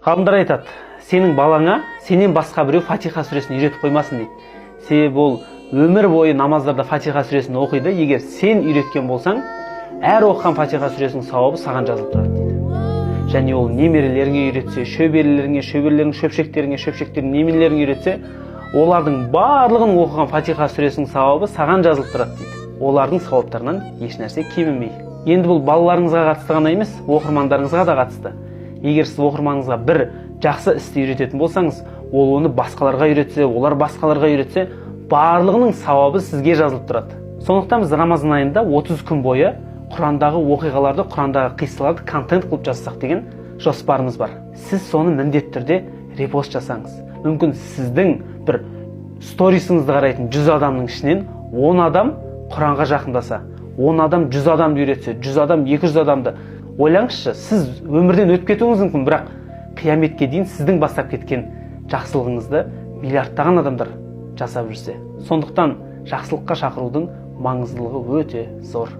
Ғалымдар айтады, сенің балаңа сенен басқа біреу Фатиха сүресін үйретіп қоймасын дейді. Себебі ол өмір бойы намаздарда Фатиха сүресін оқиды. Егер сен үйреткен болсаң, әр оқыған Фатиха сүресінің сауабы саған жазылып тұрады дейді. Және ол немерелеріңе үйретсе, шөберелеріңе, шөберелерің шөпшектеріңе, шөпшектерің немерелеріңе үйретсе, олардың барлығының оқыған Фатиха сүресінің сауабы саған жазылып тұрады дейді, олардың сауаптарынан ешнәрсе кемімей. Енді бұл балаларыңызға қатысты ғана емес, оқырмандарыңызға да қатысты. Егер сіз оқырманыңызға бір жақсы істі үйрететін болсаңыз, ол оны басқаларға үйретсе, олар басқаларға үйретсе, барлығының сауабы сізге жазылып тұрады. Сондықтан біз Рамазан айында 30 күн бойы Құрандағы оқиғаларды, Құрандағы қиссаларды контент қылып жазсақ деген жоспарымыз бар. Сіз соны міндетті түрде репост жасаңыз. Мүмкін, сіздің бір сторисіңізді қарайтын 100 адамның ішінен 10 адам Құранға жақындаса, 10 адам 100 адамды үйретсе, 100 адам 200 адамды. Ойлаңызшы, сіз өмірден өтіп кетуіңіз мүмкін, бірақ қияметке дейін сіздің бастап кеткен жақсылығыңызды миллиардтаған адамдар жасап жүрсе. Сондықтан жақсылыққа шақырудың маңыздылығы өте зор.